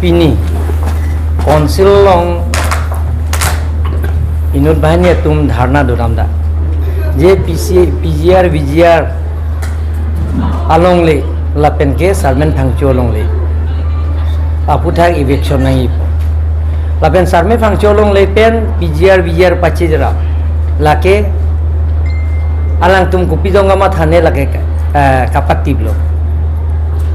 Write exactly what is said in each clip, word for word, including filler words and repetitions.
Pini Council along inut banghini atum dharna dodam dak. Je P C, P G R, V G R alongle lapen ke Sarmen Phangcho alongle aputhak eviction nangjipo. Lapen Sarmen Phangcho alongle pen P G R, V G R pachejra. Lake alangtum kopi jong kamathane lake, eh, kapatiplo.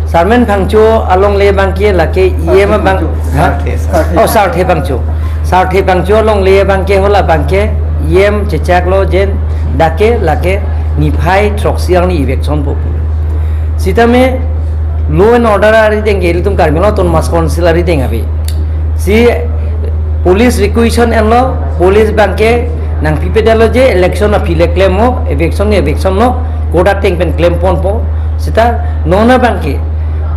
Sarmen Phangcho alongle abangke lake E M abang, ha? Sarthe, Sarthe. Oh, Sarthe Phangcho. Sarthe Phangcho alongle abangke hala abangke E M chechaklo jen dak ke lake niphai throksi arni eviction po pu. Sitame law and order arideng ke ilitum Karbi Anglong Autonomous Council arideng ave. Si police requisition enlo, police abangke nangpipedetlo je election aphi le klemnon, eviction ke eviction non, court ateng pen klemponpo. Sita non abangke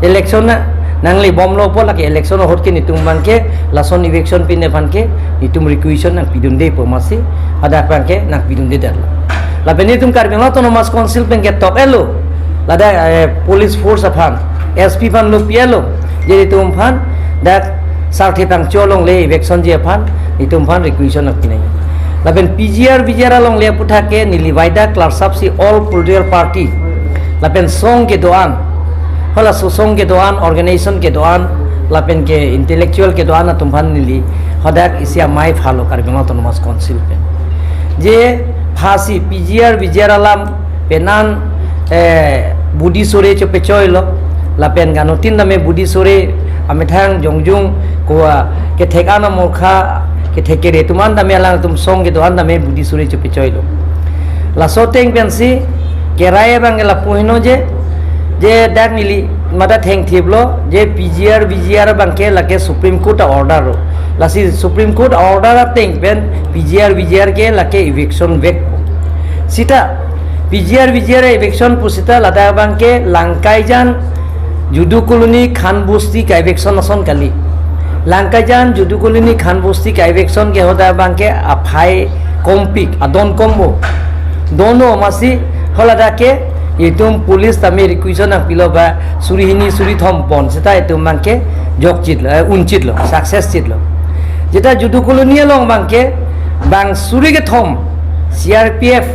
election na nanglebomlo pu lake election ahut ke netum abangke lason eviction pine aphan ke netum requisition nangpidunde pu amatsi hadak abangke nangpidundedetlo. Lapen netum Karbi Anglong Autonomous Council pen ke tok-etlo. Ladak, eh, police force aphan, S P aphan lo pi-etlo. Je netum aphan dak Sarthe Phangcho alongle eviction ji aphan netum aphan requisition nangpinangji. Lapen P G R, V G R alongle aputhak ke neli vaida clear up si all political party lapen song kedo-an, hala so song kedo-an, organization kedo-an, lapen ke intellectual kedo-an atum aphan neli hadak isi amei phalo Karbi Anglong Autonomous Council pen. Je phasi P G R, V G R alam penan, eh, budi sore chopechoilo, lapen ganutin tame budi sore amethang jongjung ko, ah, kethek an amorkha, kethek kere atum an tame alangtum song kedo-an tame budi sore chopechoilo. Laso ateng pensi kerai abangke lapu heno je, je dak neli mata thengthiplo je P G R, V G R abangke lake Supreme Court a-order lo. Lasi Supreme Court order ateng pen P G R, V G R ke lake eviction vek. Sita P G R, V G R eviction pu sita ladak abangke Langkaijan, Judu Colony, Khan Bosti ka-eviction ason kali. Langkaijan, Judu Colony, Khan Bosti ka-eviction ke hadak abangke aphai kompik, adon kombo. Dono amatsi haladak ke itum police tame requisition nangpilo ba suri hini suri thom pon sita itum abangke jokchitlo, eh, unchitlo, success chitlo. Jeta Judu Colony along abangke bang suri kethom C R P F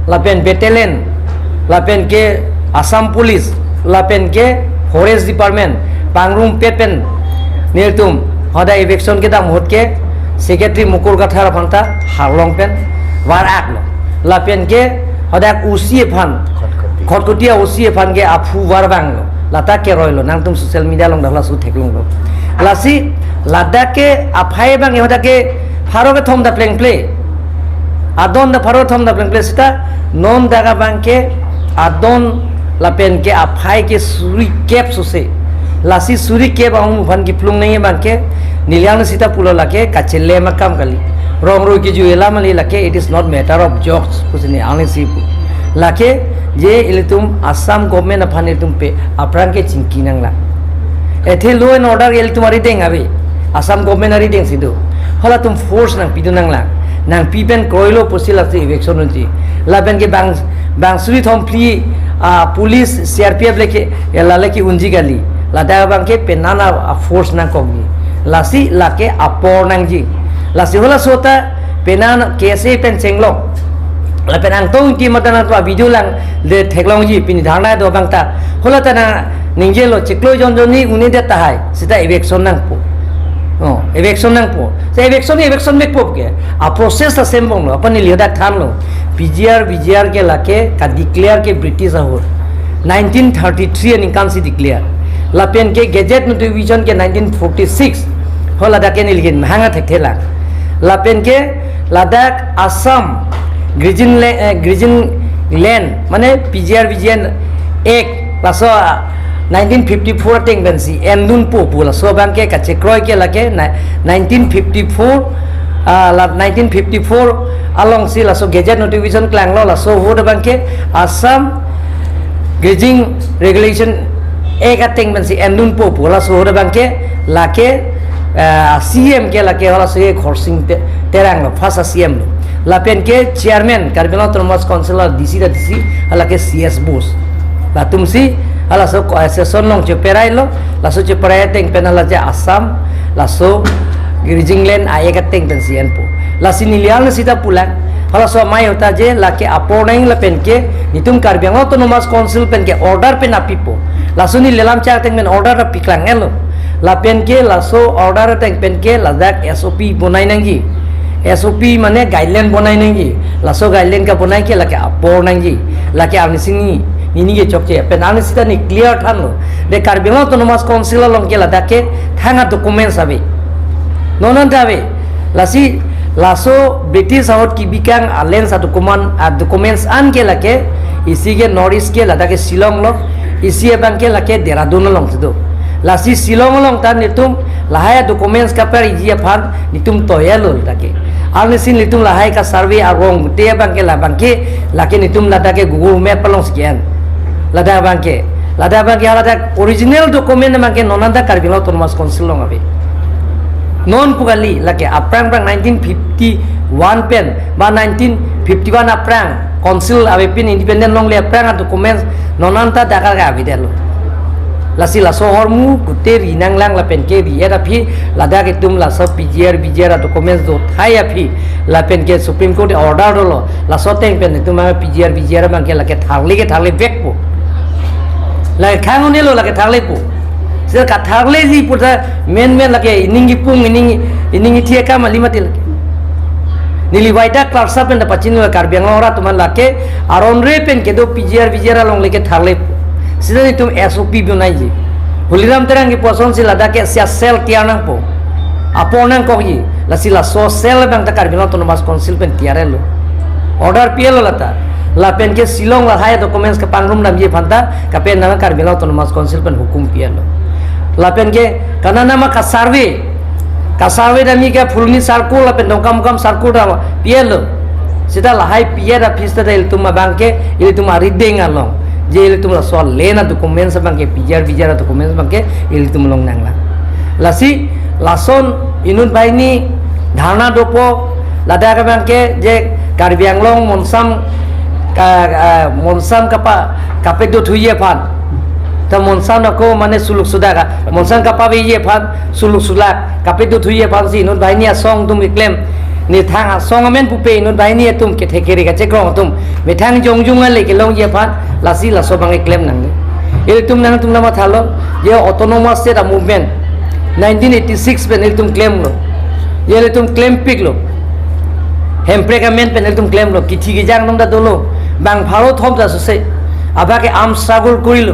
lapen battalion lapen ke Assam Police lapen ke Forest Department pangrumpet pen nelitum hadak eviction kedam ahut ke Secretary Mukul Kathar aphanta harlong pen var-aklo. Lapen ke hadak O C aphan, Khatkhati. Khatkhati O C aphan ke aphu varvanglo. Lata keroilo, nangtum social media along dak laso theklonglo. Lasi ladak ke aphai abangke hadak ke pharo kethom ta plengple. Adon ta pharo kethom ta plengple sita non dak abangke adon lapen ke aphai ke suri kep sose. Lasi suri kep ahum aphan kiplung nangji abangke neli ang sita pulo lake kachelem akam kali. Rong roi kejui alam kali lake, it is not matter of jokes pusi neli ang si pu. Lake je ilitum Assam government aphan ilitum pe aphrang ke chingki nanglang. Athe law and order ilitum arideng ave. Assam government arideng si do. Halatum force nangpidun nanglang. Nangpi pen kroilo pusi lasi eviction unji. Lapen ke bang, bang suri thom phli, ah, police C R P F lake, eh, la lake unji kali. Ladak abangke penan a, a-force nangkokji. Lasi lake apor nangji. Lasi halaso ta penan K S A pen chenglok. Lapen Angtong Ingti mata nangtum a-video lang le theklongji pini dharna do abang ta. Hala ta nangningje lo chiklo jon jon ni uni det tahai. Sita eviction nangpo. Oh, eviction nangpo. Sita eviction, eviction vekpo ke. A-process ta same bom lo. Apot neli hadak thanlo. P G R, V G R ke lake ka-declare ke British ahut. Nineteen thirty-three aningkan si declare. Lapen ke gazette notification ke nineteen forty-six. Haladak ke neli ke mahang athekthelang. Lapen ke ladak Assam Grazing La-, eh, Grazing Land, mane P G R V G R Act, laso, ah, nineteen fifty-four ateng pensi endunpo pu laso abangke kachekroi ke lake ni-, nineteen fifty-four, ah, la nineteen fifty-four alongsi laso gazette notification klanglo, laso ahut abangke Assam Grazing Regulation Act ateng pensi endunpo pu laso ahut abangke lake, eh, C M ke lake halaso ke Khorsing Te-, Terang lo, first C M lo. Lapen ke chairman Karbi Anglong Autonomous Council D C ta D C, lake C S Bose. Latumsi Halaso ko session along cheperailo, laso cheperai ateng pen hala je Assam, laso grazing land a-act ateng pensi enpo. Lasi neli arnisi ta pulang, halaso amei ahut ta je lake apor nang lapen ke netum Karbi Anglong Autonomous Council pen ke order pen apipo. Laso neli lamchak ateng pen order ta piklang-etlo. Lapen ke laso order ateng pen ke ladak S O P bonai nangji. S O P mane guideline bonai nangji. Laso guideline kebonai ke lake apor nangji. Lake arnisi ni, nini ke chokche. Pen arnisi ta ne clear thanlo. De Karbi Anglong Autonomous Council along ke ladak ke thang a-documents ave. Non anta ave. Lasi laso British ahut kebikang a-lands a-document, a-documents an ke lake, isi ke North East ke ladak ke Shillong lo, isi abang ke lake Dehradun along si do. Lasi Shillong along ta netum lahai a-documents kapariji aphan netum toyalo ladak ke. Arnisi netum lahai ke-survey arong te abang ke labang ke, lake netum ladak ke Google Map alongsi ke-en. Ladak abang ke, ladak abang ke, ladak original document abang ke non anta Karbi Anglong Autonomous Council along ave. Non pu kali, lake aphrang phrang nineteen fifty-one pen ba nineteen fifty-one aphrang council avepin, independent longle aphrang a-documents non anta dak ke avedetlo. Lasi laso ahormu kute ri nanglang lapen ke ri-et aphi ladak itum laso P G R, V G R a-documents do thai aphi lapen ke Supreme Court order dolo, laso ateng pen itum a-P G R, V G R abang ke lake tharle ke tharle vekpo. Lake khang un-elo lake tharlepo. Seta katharleji pu ta main main lake ining kipung, ining, ining ithi akam kali mati lake. Neli waida klarsa pen ta pachini Karbi Anglong arat atum aphan lake aron re pen kedo P G R V G R along lake tharlepo. Seta netum S O P bonaiji. Holiram Terang kepu asonsi ladak ke sia cell tiyar nangpo. Apor nangkokji. Lasi laso cell abang ta Karbi Anglong Autonomous Council pen tiyar-etlo. Order pi-etlo lata. Lapen ke Shillong lahai documents kepangrum damji aphan ta kapen nama Karbi Anglong Autonomous Council pen hukum pi-etlo. Lapen ke kananama ka-survey, ka-survey damji ke Phuloni circle lapen Dongkamukam circle ta pi-etlo. Seta lahai pi-et aphi seta ilitum abang ke, ilitum arideng along je ilitum laso land a-documents abang ke, P G R V G R a-documents abang ke ilitum longnanglang. Lasi lason inut banghini dharna dopo, ladak abang ke je Karbi Anglong monsam ka, ah, monsam kapa, kapedo thuji aphan. Ta monsam ako mane suluk sudak a, monsam kapaveji aphan, suluk sulak kapedo thuji aphansi inut banghini asong atum keklem. Neli thang asong amen pupe inut banghini atum kethe kere kachekrong atum methang jongjung ale kelongji aphan, lasi laso abang keklem nangne. Ilitum nangtum namathalo, je Autonomous State a-movement nineteen eighty-six pen ilitum klemlo. Je ilitum klempiklo. Hemprek amen pen ilitum klemlo. Kithi kejang atum ta dolo. Bang pharo thom ta suse. Abang ke arm struggle korilo.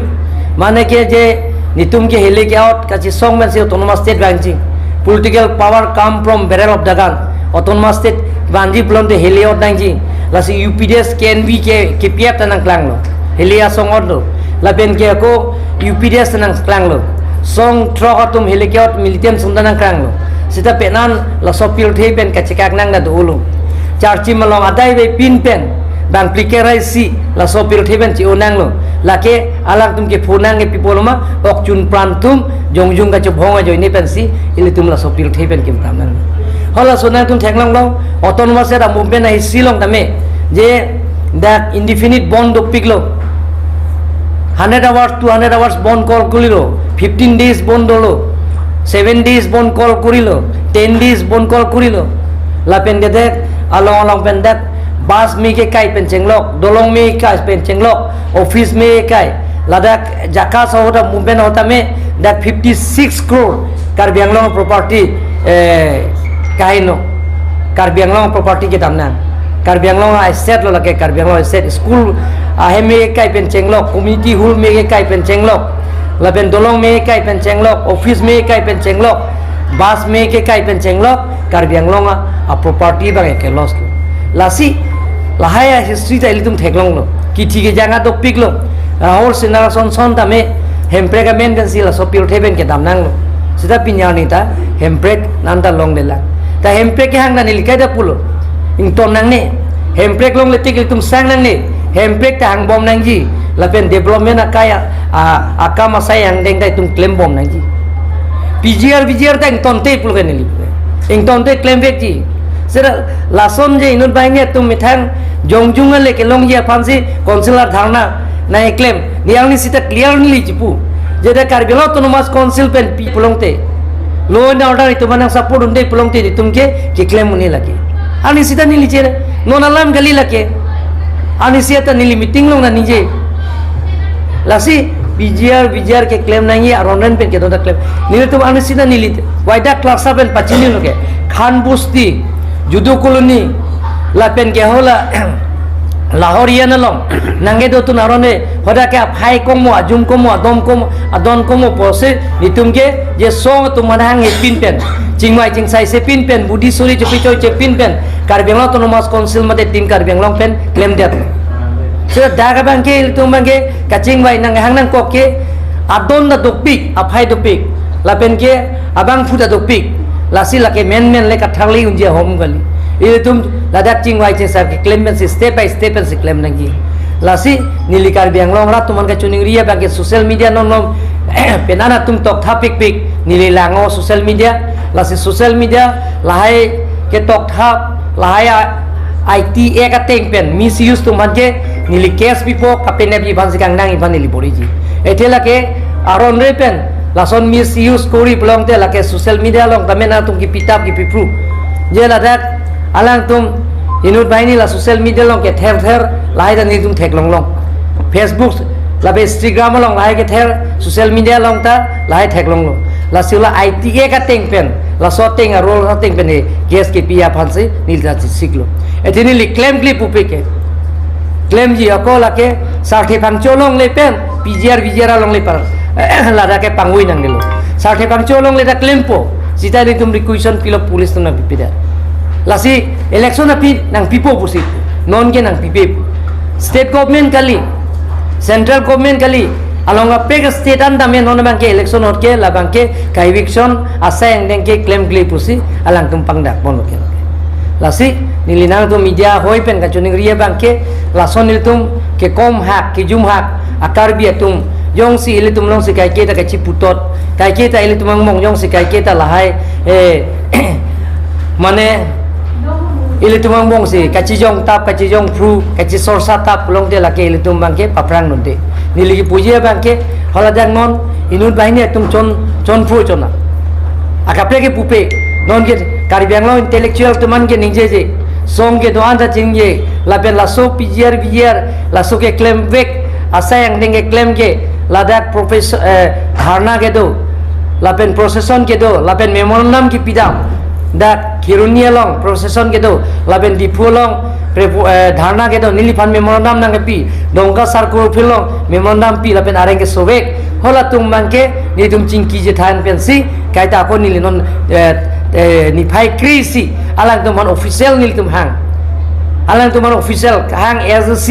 Mane ke je netum ke hele ke-ot kachesong pensi Autonomous State vangji. Political power come from barrel of the gun. Autonomous State vanji pulote hele-ot nangji. Lasi U P D S, K N V ke, K P F ta nangklanglo. Hele asong otlo. Lapen ke ako U P D S ta nangklanglo. Song throk atum hele ke-ot militant sung ta nangklanglo. Seta penan laso pirthe pen kachekak nang ta dolo. Charchim along adai avepin pen bang phlikar isi laso pirthe pen che-o nanglo. Lake alangtum ke phonang ke pi pulo ma, okchun pran atum jongjung kachobhong ajoine pensi ilitum laso pirthe pen kim tam nang. Halaso nangtum theklonglo, Autonomous State a-movement a-history along tame je dak indefinite bandh dopiklo. Hundred hours, two hundred hours bandh call korilo, fifteen days bandh dolo, seven days bandh call korilo, ten days bandh call korilo. Lapen ke dak along along pen dak bus me kekai pen chenglok, dolong me kekai pen chenglok, office me kekai, ladak Jakka Sahota movement ahut tame dak fifty-six crore Karbi Anglong property, eh, kaino. Karbi Anglong property kedam nang. Karbi Anglong a-asset lo lake, Karbi Anglong asset, school ahem me kekai pen chenglok, community hall me kekai pen chenglok, lapen dolong me kekai pen chenglok, office me kekai pen chenglok, bus me kekai pen chenglok, Karbi Anglong a, a-property abang ke loss lo. Lasi lahai a-history ta ilitum theklonglo. Kithi kejang ta dopiklo. Rahul Singh Narason son tame Hemprek amen pensi laso pirthe pen kedam nanglo. Seta pini arni ta Hemprek nanta longlelang. Ta Hemprek kehang ta neli kaita pulo. Ington nangne. Hemprek longle tik ilitum sang nangne. Hemprek ta hangbom nangji. Lapen development akai a, a, akam asai angdeng ta itum klembom nangji. P G R, V G R ta ingtonte pulo ke neli. Ingtonte klemvekji. Seta lason je inut banghini atum methang jongjung ale kelongji aphansi council adharna Nangkeklem, ne arni sita clear neli chipu. Jeda Karbi Anglong Autonomous Council pen pi pulote, law and order itum aphan nangsupport un-e pulote itum ke keklem un-e lake. Arni sita neli chere, non alam kali lake. Arni sita neli meeting along nangji. Lasi P G R, V G R keklem nangji, aron ren pen kedo ta klem. Nelitum arni sita neli waidak klasa pen pachinilo ke. Khan Bosti, Judo Colony, lapen ke hala Lahorian along nangkedotun aron e, hadak ke aphai komo, ajum komo, adom komo, adon komo pusi, netum ke je song atum aphan hanghe pin pen, chingvai chingsai se pin pen, budi suri chepi choi che pin pen, Karbi Anglong Autonomous Council mate Team Karbi Anglong pen klemdet. Seta dak abang ke, ilitum abang ke kachingvai nanghang nangkok ke, adon ta dopik, aphai dopik, lapen ke abangphu ta dopik. Lasi lake menmen le katharli unji ahom kali. Ilitum ladak chingvai chingsai keklem pensi step by step pensi klem nangji. Lasi neli Karbi Anglong rat atum aphan kachiningri abang ke social media non non penan atum toktha pikpik, neli lang-o social media. Lasi social media lahai ketoktha, lahai a I T Act ateng pen misuse atum aphan ke neli case pipo, kapenap ji aphansi kangnang ji aphan neli boriji. Athe lake aron re pen lason misuse kori pulote lake social media along tame nangtum kipi tap kipi phru. Je ladak alangtum inut banghini la social media along kether ther lahai ta netum theklong long. Facebook lapen Instagram along lahai kether, social media along ta lahai theklong long. Lasi la I T Act ateng pen, laso ateng a-rule ateng pen e case kepi aphansi neli ta chisiklo. Athe neli klemkle pupe ke, klemji ako lake Sarthe Phangcho alongle pen P G R V G R alongle pen ladak ke pangvoi nangnelo. Sarthe Phangcho alongle ta klempo, seta netum requisition pilo, police atum nangpipedet. Lasi election aphi nangpipo pusi, non ke nangpipe pu. State government kali, central government kali, along kaprek state an tame non abang ke election ahut ke labang ke ka-eviction asai angdeng ke klemkle pusi alangtum pangdak ponlo ke. Lasi neli nangtum media ahoi pen kachiningri abang ke, lason ilitum kekom hak, kejum hak a-Karbi atum jongsi ilitum alongsi kaike ta kachiputot, kaike ta ilitum angbong jongsi kaike ta lahai, eh, mane ilitum angbongsi kachijong tap, kachijong phru, kachisorsa tap pulote lake ilitum abang ke paphrang dunde. Neli kipuji abang ke, haladak non inut banghini atum chon, chonpho chona. Akaprek ke pupe, non ke Karbi Anglong intellectual atum an ke ningjeje, song kedo-an ta chingje, lapen laso P G R V G R, laso keklemvek asai angdeng keklem ke, ladak professor, eh, dharna kedo, lapen procession kedo, lapen memorandum kepidam. Dak Kheroni along procession kedo, lapen Diphu along prepo-, eh, dharna kedo, neliphan memorandum nangkepi, Dongka Circle Office along memorandum pi, lapen areng kesovek. Halatum abang ke netum chingki chethan pensi, kaita ako neli non, eh, eh, niphai kre-isi alangtum aphan official nelitum hang. Alangtum aphan official hang S D C,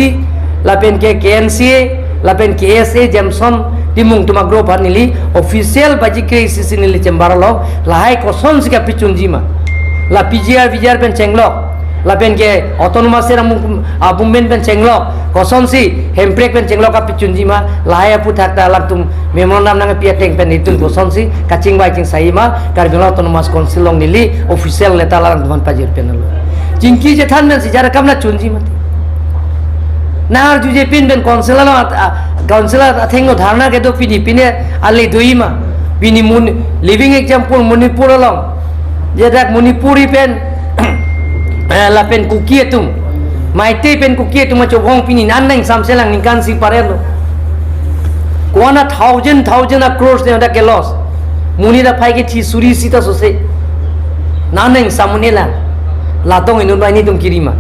lapen ke K N C A, lapen K S A, Jameson Timung atum a-group aphan neli official baji kre-isi si neli chamber along lahai kosonsi kapachunji ma. La P G R V G R pen chenglok, lapen ke autonomous state amung, a-movement pen chenglok, kosonsi Hemprek pen chenglok kapachunji ma, lahai aphuthak ta alangtum memorandum nangpi ateng pen itum kosonsi kachingvai chingsai ma, Karbi Anglong Autonomous Council along neli official letter alangtum aphan pajir pen lo. Chingki chethan pensi jara kam nangchunji mati. Nang arjuje pin pen council along at-, a, council athengno dharna kedo, pini pine ale do-i ma. Pini mun living example Manipur along. Jedak Manipuri pen, eh, lapen Kuki atum, Meitei pen Kuki atum achobong pini nang nangsamselang ningkan isi parelo. Ko-an a thousand, thousand a crores ne dak ke loss. Monit aphai kethi suri sita sose. Nang nangsamunelang. Latum inut banghini atum kiri ma.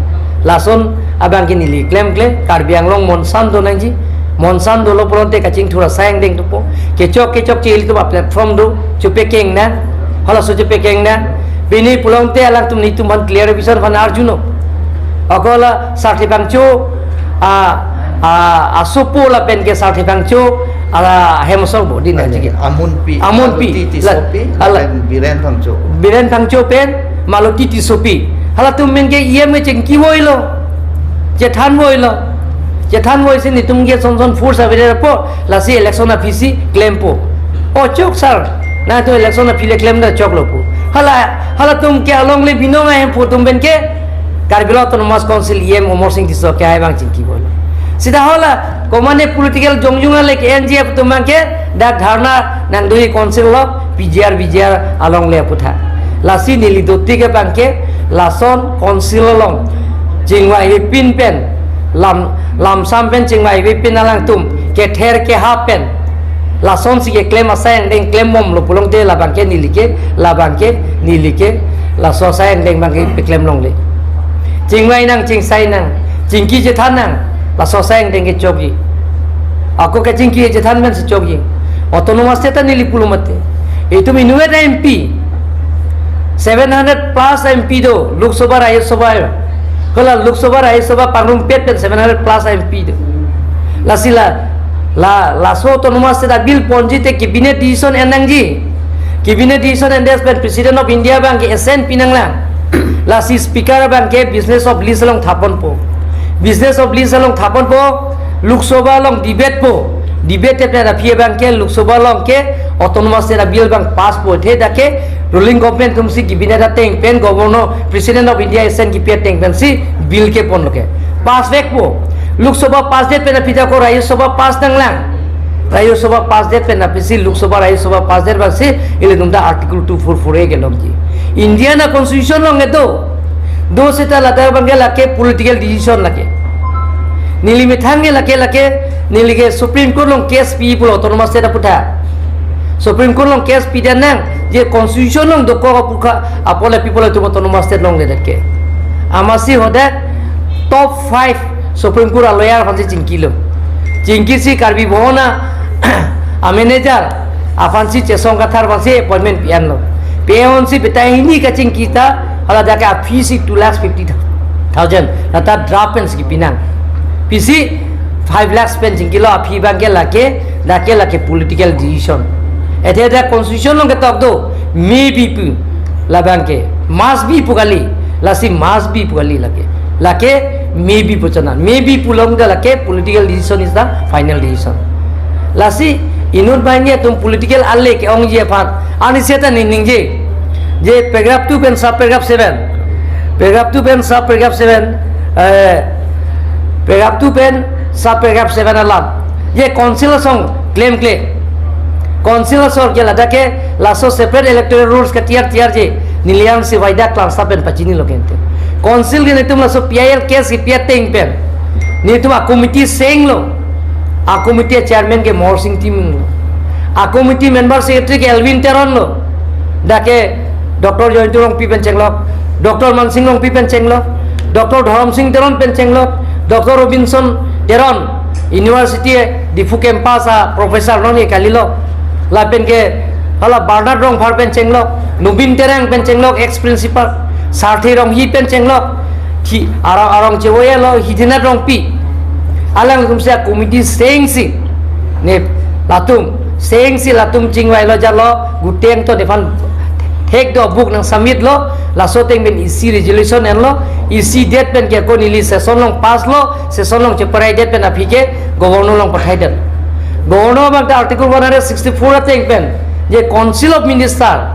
Lason abang ke neli klemkle, Karbi Anglong monsan do nangji. Monsan dolo pulote kachingthur asai angdeng dopo. Kechok kechokche ilitum a-platform do, chepekeng nang. Halaso chepekeng nang. Pini pulote alangtum netum aphan clarification aphan arjuno. Ako la Sarthe Phangcho, a, a, asopo lapen ke Sarthe Phangcho, a, hem asong bo din Ani, aji ke. Amunpi, Amunpi. Maloti Tissopi, La, ala. Lapen Biren Phangcho. Biren Phangcho pen Maloti Tissopi. Halatum men ke E M ke chingki voilo. Chethan voilo. Chethan voisi netum ke son son force available po, lasi election aphi si klempo. O chok sir, nangtum election aphi le klem da choklo pu. Hala, halatum ke alongle binong ahemphu atum pen ke Karbi Anglong Autonomous Council E M Amarsing Tisso ke hai abang chingki voilo. Sita hala, komatne political jongjong ale ke N G F atum abangke, dak dharna nangdoji council along, P G R, V G R along le aphuthak. Lasi neli dotik abangke, lason council along chingvaivepin pen, lam, lamsam pen chingvaivepin alangtum, kether kehap pen, lasonsi keklem asai angdeng klembomlo pulote labangke neli ke, labangke neli ke, laso asai angdeng abangke peklem longle. Chingvai nang, chingsai nang, chingki chethan nang, laso asai angdeng ke chokji. Ako kachingki chethan pensi chokji. Autonomous State ta neli pulo mate. Itum inutvet M P, seven hundred plus M P do, Lok Sabha, Rajya Sabha. Hala Lok Sabha, Rajya Sabha pangrumpet pen seven hundred plus M P do. Lasi la, la, laso Autonomous State a-bill ponji te cabinet decision en nangji. Cabinet decision endet pen President of India abangke assent pi nanglang. Lasi Speaker abangke business of list along thaponpo. Business of list along thaponpo, Lok Sabha along debate po. Debate pen aphi abangke Lok Sabha along ke Autonomous State a-bill abang pass po. Athe dak ke ruling government atumsi cabinet ateng pen governor, President of India assent kipi ateng pensi bill ke ponlo ke. Pass vekpo. Lok Sabha pass det pen aphi dak ko Rajya Sabha pass nanglang. Rajya Sabha pass det pen aphisi Lok Sabha, Rajya Sabha pass det abangsi ilitum ta Article two four four A ke longji. Indian a-constitution along kedo. Do seta ladak abangke lake political decision lake. Neli methang ke lake, lake, neli ke Supreme Court along case pi pulo Autonomous State aphuthak. Supreme Court along case pidet nang, je constitution along dokok aphuthak, apot le pi pulo itum Autonomous State longledet ke. Amatsi hadak top five Supreme Court a-lawyer aphansi chingkilo. Chingkisi Karbi Bhawan a, a-manager aphansi Chesong Kathar aphansi appointment pi-anlo. Pi-ansi betai hini kachingki ta, hala dak ke a-fees si two lakhs fifty thousand. Lata draft pensi kipi nang. Pisi five lakhs pen chingkilo, aphi abangke lake, dak ke lake political decision. Athe dak constitution along ketok do, maybe pu, labangke, must be pu kali, lasi must be pu kali lake. Lake maybe pu chana. Maybe pu longda lake political decision is the final decision. Lasi inut banghini atum political ale ke-ongji aphan. Ani seta ningje. Je paragraph two pen sub paragraph seven. Paragraph two pen sub paragraph seven. Eh, paragraph two pen sub paragraph seven alam. Je council asong klemkle. Council asong ke ladak ke laso separate electoral rules ketiar tiarji. Nelian si waida klangsa pen pachinilo kente. Council ke netum laso P I L case kipi ateng pen netum a-committee senglo. A-committee chairman ke Morsing Timung lo. A-committee member secretary ke Elwin Teron lo. Dak ke Doctor Jayanta Rongpi pen chenglok, Doctor Mansing Rongpi pen chenglok, Doctor Dhorom Sing Teron pen chenglok, Doctor Robinson Teron, University Diphu campus a-professor non ke kalilo. Lapen ke hala Bernard Rongphar pen chenglok, Nobin Terang pen chenglok, ex principal, Sarthe Ronghi pen chenglok, thi arong arong chevoyelo, Hidinath Rongpi. Alangtum si a-committee sengsi, ne latum sengsi latum chingvailo jalo, guteng to defan thek do book nang submit lo, laso ateng pen E C resolution enlo, E C det pen ke ako neli session along pass lo, session along cheparai det pen aphi ke governor along pathai det. Governor abang ta Article one hundred sixty-four ateng pen, je Council of Minister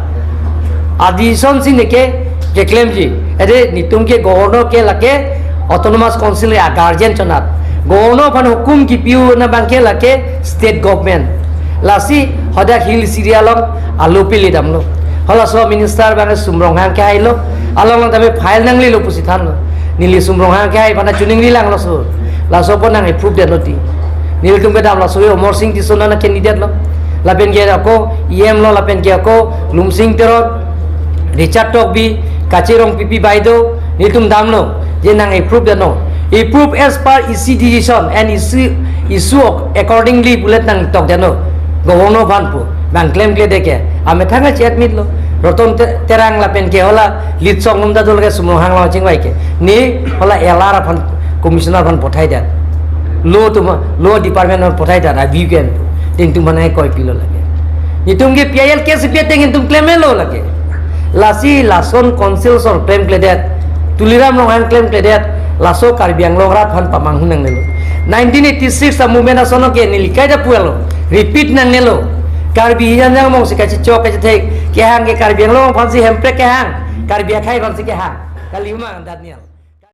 a-decision si neke keklemji. Ede netum ke governor ke lake Autonomous Council a-guardian chonat. Governor aphan hukum kipi-un abang ke lake state government. Lasi hadak hills area along alo pili damlo. Halaso minister abang Sum Ronghang kehai lo. Along along tame file nanglelo pusi thanlo. Neli Sum Ronghang kehai aphan choningri langlo so. Laso apot nang approve det noti. Nelitum kedam laso Amarsing Tisso nana candidate lo. Lapen ke ako E M lo, lapen ke ako Lumsing Teron, Richard Tokbi, Kache Rongpipi baideo, netum damlo, je nang approve det non. Approve as per E C decision and issue, issue accordingly pulet nang tok det non. Governor aphan pu, bang klemkledet ke, amethang che-admit lo. Roton Te-, Terang lapen ke hala Litsong Lumda dol ke Sum Ronghang along chingvai ke. Ne hala L R aphan, commissioner aphan pathai det. Law atum, law department aphan pathai det, a weekend. Netum aphan koi pilo lake. Netum ke P I L case kipi ateng netum klemlo lake. Lasi lason council asong klemkledet, Tuliram Ronghang klemkledet, laso Karbi Anglong arat aphan pamanghun nangnelo. Nineteen eighty-six a-movement ason ke neli kaita pulo, repeat nangnelo. Karbi hijan jang mong si kachichok kachithek, kehang ke Karbi Anglong aphansi, Hemprek kehang, Karbi akhei aphansi kehang. Kali ma Daniel.